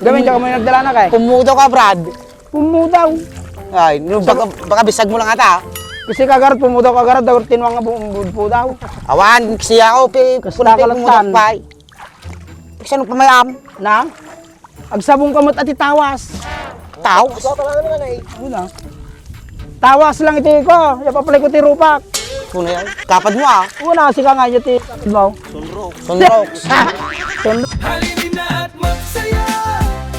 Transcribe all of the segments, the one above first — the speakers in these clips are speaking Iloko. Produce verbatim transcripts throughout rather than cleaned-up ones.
Gamin, diak man nagdala na kay. Pumudaw ka, Brad. Pumudaw. Ay, no, baka, baka bisag mo lang ata. Kasi ka, Garod, pumudaw ka, Garod, daw tinuang nga bu-, bu-, pudaw. Awan, kasi ako, pi-, Kasta pumudaw ka lang tan. Pa, eh. Saan pa may am? Na? Agsabong ka met iti tawas. Tawas? Una. Tawas lang iti ko. Yapapalay ko ti rupak. Kuna yan? Kapad mo, ah. Una, sika nga, iti kapad mo. Sunrox. Sunrox. Sunrox. Halina at magsaya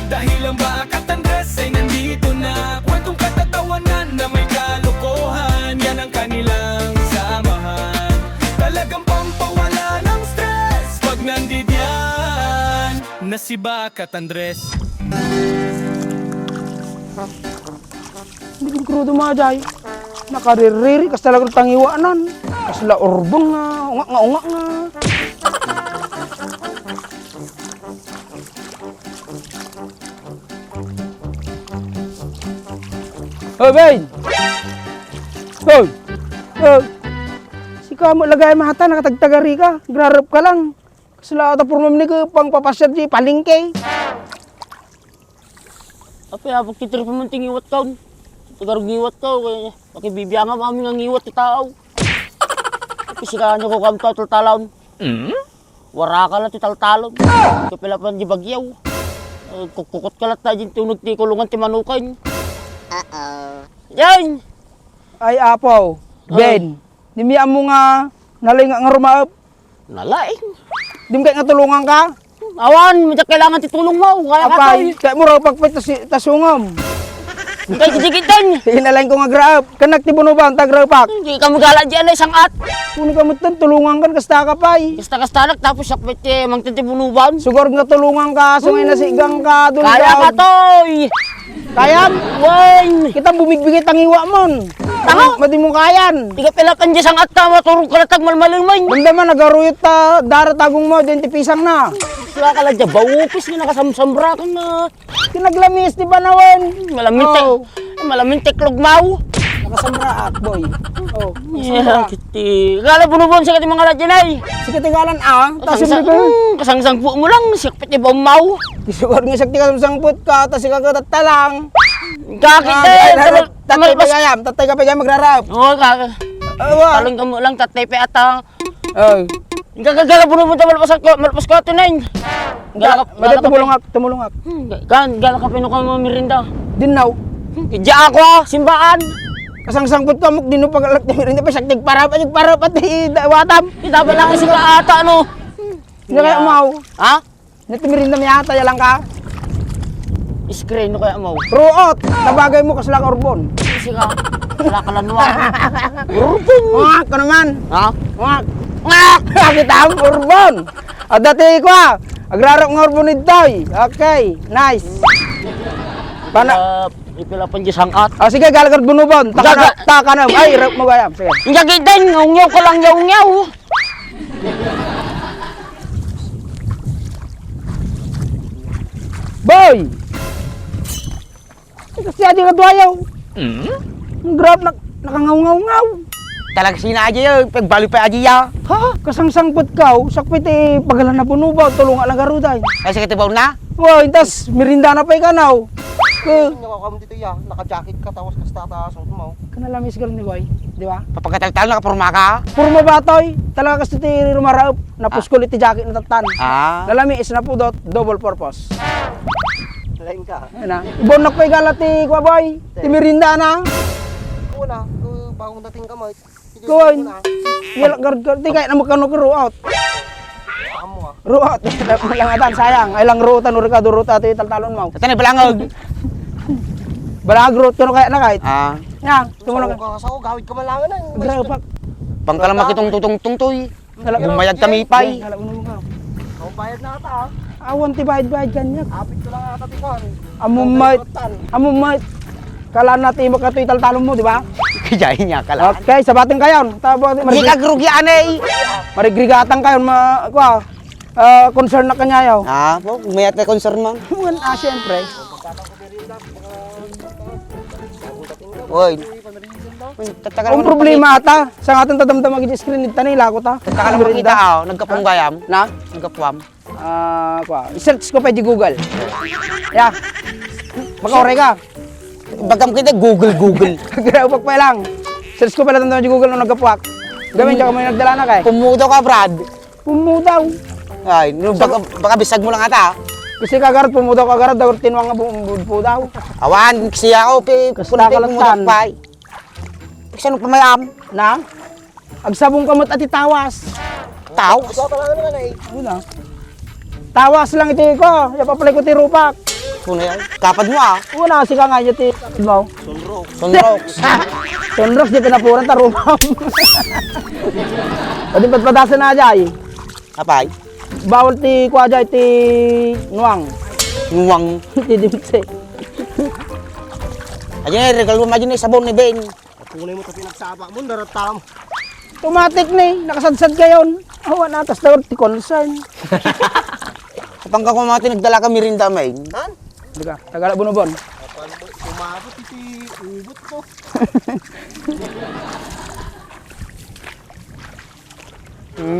dahil ang Bakat Andres ay nandito na. Kwentong katatawanan na may kalokohan, yan ang kanilang samahan. Talagang pampawala ng stress pag nandidiyan na si Bakat Andres. Hindi ko krudo maday. Nakaririri, kas talaga tangiwanan. Kasla urbon nga, unga nga, unga nga. Hoy, Ben! Hoy! Hoy! Sika mo, lagay mata, nakatagtagari ka. Grarap ka lang. Kasla ata purmam ni ka pang papasyar di palengke. Apay, apay, kitripan man ti ngiwat kaon. Ti garog ngiwat kaon, kay makibibiangam amin nga ngiwat ti tao. Apay, sika, ano ko, kam tao taltalon? Mm? Waraka la ti taltalon. Kapilapan di bagyaw. Eh, kukkukot ka latta, di tunog ti kulungan ti manukan. Uh-oh. Yan! Ay, apo, oh. Ben, nimiam mo nga nalay nga, nga rumaep. Nalaing. Di mo kaya nga tulungan ka? Awan, medyo kailangan ti tulong mo. Kaya ka, Apay, Toy. Kaya mo raw pagpit tas, tasungam. Kaya sisigit din. Inalain ko nga graap. Kanak ti bunuban, tagrapak. Hindi ka magala dyan ay sangat. Kung ka mutan, tulungan kan, kasta ka pay. Kasta-kasta nak, tapos sakpit ti mangtin ti bunuban. Sugar nga tulungan ka, sungay na sigang ka, dun Kaya ka, Toy. Kayam? Wen! Kita bumigbigay tangiwa mon. Tanga? Madi mo kayan. Iga pila kan di sangat ka, maturog ka na tagmalmalin, wen. Damdaman, nagaruyot ta, dara tagong mo, dyan ti pisang na. Sila ka lang dyan, bawupis nga nakasamsambra ka na. Kinaglamis ti panawen. Malamin te-, Oh. Malamin teklog mo. Nakasamraak, boy. Oh, Yeah, nakasamraak. Kiti. Gala bunubon sa kati mga radyan ay. Sige, tigalan, ah. Tas Kasangsa-, hindi ko. Hmm, kasangsangpo mo lang, siya pati ba umaw? Isuwar nga siya, tigalan sangpot ka, tas ikaw ka talang. Kakit Ah, eh, ay, tamal-, tatay tamalpas. Pagayam, tatay ka pagayam magrarap. Oo, kaka-, Awa. Talang ka mo lang, tatay pa ata. Oh. Gagagala mo naman, tamalpas ko, malpas ko, ito na yun. Gala ka, Mada gala ka tumulong pa. Ak, tumulong ak. Hmm, ga-, gan-, gala ka pinukaw mo merinda. Din now. Hmm, kaya ako, ah, simbaan. Kasangsangpot ka, muk, dino pag-alak ti merinda, pa siya, tigparap, tigparap, pati dawatam. Kita ba lang kasi ka ata, ano? Hindi kaya umaw. Ha? Nito merinda mi ata, yalang ka. Screen, no kaya mo? Ruot! Tabagay mo, kasla ka urbon. Kasi ka, wala ka lanwa. Urbon! Ngak, ano man? Ha? Ngak! Ngak! Kita ang urbon! At dati ko, ah, agrarap nga urbon itoy. Okay, nice. Pana- Ah, ipila pa di sangat. Ah, sige, galagad bunubon. Taka na, Gaga- taka na. Ay, rap mo gayam. Sige. Yagidan, ngyaw ka lang, yaw, ngyaw. Boy! Kasi adi nga duayaw. Mm? Ang grab nak-, nakangaw-ngaw-ngaw. Talaga sina aja ya, pagbali pa aja ya. Ha? Kasangsangpot ka, oh. Sakpit eh, pagalan na puno ba? Tulungan na garuday. Ay, sige, tibaw na. Wow, intas, merinda na pa ikanaw. Ke- Ano ka kamo dito ya? Naka-jacket ka, tapos kasta ta, suot mo. Kanalamis ka rin ni Boy, di ba? Papagkataltal, nakaporma ka? Porma ba, Toy? Talaga kasi ti rumaraop. Napuskol iti jacket na tatan. Ah. Nalami is napudot, double purpose. Lain ka. Ayun na. Ibon na ko igala ti kuwa, boy. Ti merinda na. Una, uh, bagong dating ka, Mike. Sige, Kuwan. Sige na. Yala, guard, guard. Di kaya na magkano ka root out. Amo ah. Root out. Lang atan, sayang. Ay lang root, ano, Ricardo, root out, yung taltalon mo. Tatan, ay balangag. Balangag root, kano kaya na kahit? Ah. Yan, tumulong Sa ka. Sa gawid ka malangan na. Grabe pa. Pangkalam makitong tutong tungtoy. Hala, Bumayag kami, pay. Hala, unong ka. Oh, bayad na ata, ah. Awan ti bayad-bayad kanya. Apit ko lang ata, ti kuwan. Amo, Ang mate. Kalimutan. Amo, mate. Kala na ti makatoy taltalon mo, di ba? Kaya niya, kala. Okay, sabatin kayo. Tabo, Hindi ka grugi, anay. Marigrigatan kayo, ma-, kuwa. Ah, concern na kanya, yaw. Ah, po, mayat na concern man. Wan, ah, siyempre. Oy. Tatagal Ang naman problema ata, sa ating tadamdam ag screen, nagtanay lako ta. Tatagal naman Merienda. Kita, oh, nagkapuam gayam. Na? Nagkapuam. Ah, kua. I-search ko pay di Google. Ya. Makaureg ka. Bagam kita Google, Google. Kaya upak pa lang. Search ko pay lang di Google no naggapuak. Gamin, diak kami nagdala na kay. Pumudaw ka, Brad. Pumudaw. Ay, no, baka, baka bisag mo lang ata, ah. Kasi kagarot, pumudaw kagarot, daw tinuang nga bu-, bu-, pudaw. Awan, kasi ako, pi-, Kasta punti, kalatan. Pumudaw pa, eh. Saan pa mayam? Na? Agsabong ka met ati tawas. Tawas? Ito pala naman, eh. Una. Tawas lang iti ko. Yapapalay ko ti rupak. Kuna yan. Kapad mo, ah. Una, sika nga iti kapad mo. Sunrox. Sunrox. Sunrox, di pinapuran ta rupak. Pwede patpatasan na, Jay. Apay? Bawal ti kua, Jay, ti nuang. Nuang. Ti dimse. Ayan, regalo mo, ayan, sabon ni Ben. Patunay mo ta pinagsaba mo, daratam. Automatic ni, nakasadsad kayon. Awan atas daw ti concern. Kapang ka kumati, nagdala ka merienda, main. Han? Diga, tagala bunubon. Apan mo, umabot iti ubot ko.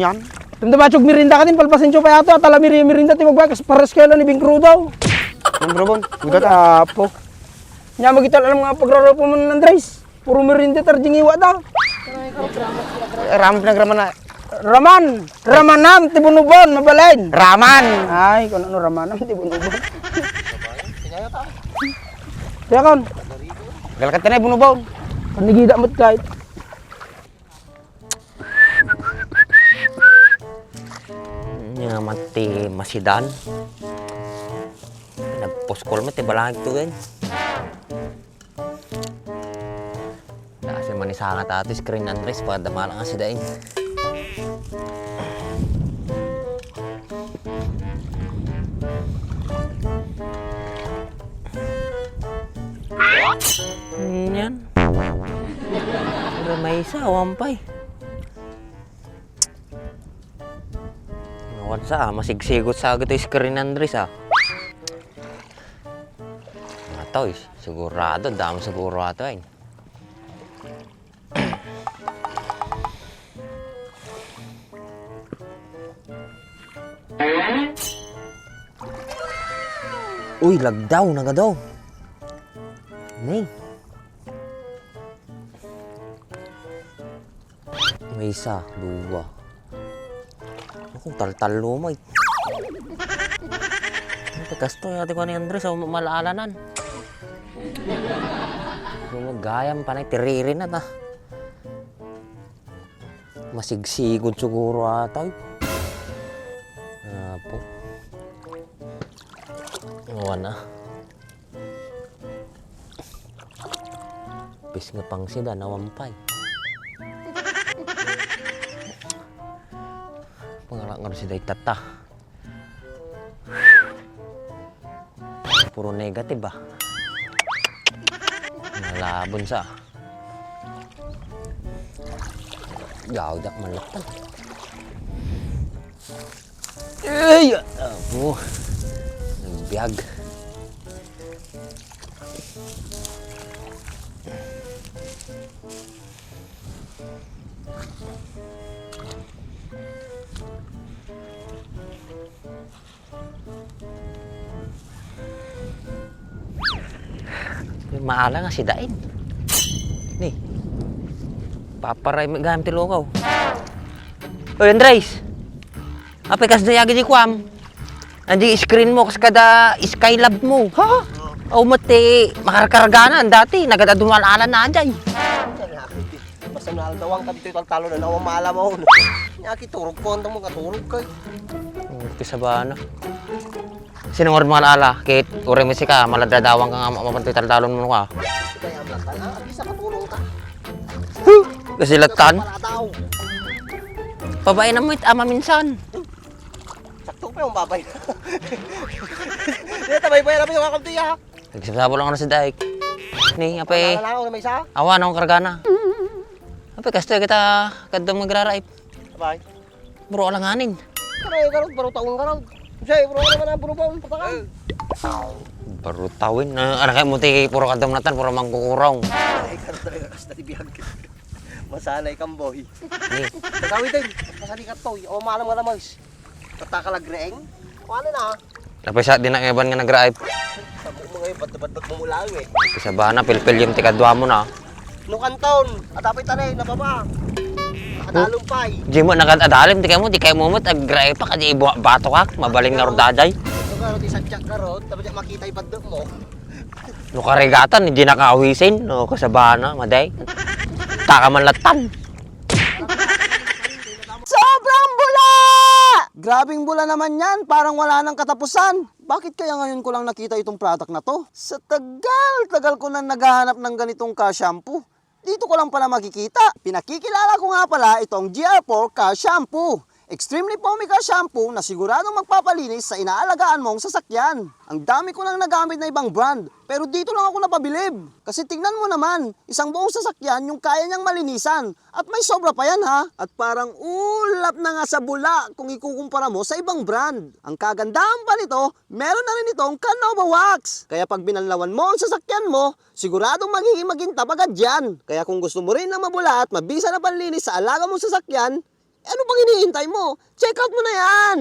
Yan. Tanda ba, Chog, merienda ka din, palpasenso pa yato, at ala meri-, merienda ti magbakas, pares kayo lang ni Bing Crudo. Ang bunubon, ugat, ah. Apo. Nya, magital alam nga pagrarapo mo, Andres. Puro merienda ti arjingiwa da. Eh, ram pinagraman na. Raman. Ramanam, ti bunubon, mabalin. Raman. Ay, kung ano ramanam, ti bunubon. Kaya kon. Galkat ka na, bunubon. Panigida mo't kahit. Nya, mati masidan. Nagpuskol mo, ti balag to, gan. Dasi manisangat ato, screen, Andres, padamala nga sidain. Yan. Pero may isa, awan pay. Awan sa, ah, masigsigot sa agito screen, Andres, ah. Nga to, eh, sigurado, damo siguro ato, eh. Uy, lagdaw, nagadaw. Nay. May isa, dua. Ako, taltalo mo, eh. Ano, kasto, ate ko ni Andres, oh, malaalanan. Gumagayam pa na, tiriri na ta. Masigsigod siguro ata, eh. Apo. Awan na. Pis nga pangsidan, awan pay. Pangalak nga si Day Tata. Puro negative, ah. Nalabon sa. Gawdak man lang. Ay, apo. Nagbiag. Maala nga si Dain. Ni. Paparay mi gayam ti lukaw. Oy, Andres! Apay kasdi agi di kuam? Andi screen mo, kas kada Skylab mo. Ha? Aw, met ti makarkargana, dati, nagad-adu maal-ala na, ajay. Basta naaldawan ka ditoy taltalon, awan maala mo. Nya, kiturog ko, andang mo, katurog kay. Hmm, ti sabana. Sinungod mo ala, ket uray met sika, maladadawan ka nga ma-, mapan toy taltalon mo ka. Kaya, Blas, ah, bisa ka tulong ka. Huh! Kasilatan? Paradaw. Pabainam mo it ama minsan. Sakto pa yung babay. Di, tabay-bay na yung akamti, ha? Nagsabsabol lang ano si Daik. Ni, apay. Wala lang, wala may isa? Awa, anong kargana? Apay, kastoy kita, kadto magraraip. Abay. Bro, alanganin. Karay, karod, baro taon karod. Say, bro, ano man ang bro pa, patakan? Baro tawin. Ah, anak mo, ti, puro kadam natan, puro mangkukurong. Ay, karod talaga, kasta ti biyag. Masanay kang boy. Ni. Tagawi din. Masali ka to, o malam nga lamas. Tatakal a greng? Ano na? Napisa, di na nga iban nga nag-drive. Sabi mo nga, ba't-ba't mo lang eh? Kasabana, pilpil yung tikadwa mo na. No kanton, at apay tanay, nababa. Nakatalong pa'y. Di mo nakadadalim, di kayo mo, di kayo mo, ag-drive pa, kadi ibuha bato ka, mabaling nga rudaday. Ito ka, di sadyak ka ron, tapos di makita yung bandok mo. No karigatan, hindi nakawisin, no kasabana, maday. Taka man latan. Sobrang bula! Grabing bula naman yan, parang wala nang katapusan. Bakit kaya ngayon ko lang nakita itong product na to? Sa tagal-tagal ko nang naghahanap ng ganitong ka-shampoo. Dito ko lang pala makikita. Pinakikilala ko nga pala itong G R four ka-shampoo. Extremely foamy ka-shampoo na siguradong magpapalinis sa inaalagaan mong sasakyan. Ang dami ko nang nagamit na ibang brand, pero dito lang ako napabilib. Kasi tingnan mo naman, isang buong sasakyan yung kaya niyang malinisan. At may sobra pa yan ha. At parang ulap na nga sa bula kung ikukumpara mo sa ibang brand. Ang kagandahan pa nito, meron na rin itong Canova Wax. Kaya pag binanlawan mo ang sasakyan mo, siguradong magiging magintab agad yan. Kaya kung gusto mo rin ng mabula at mabisa na panlinis sa alaga mong sasakyan, eh, ano pang hinihintay mo? Check out mo na yan!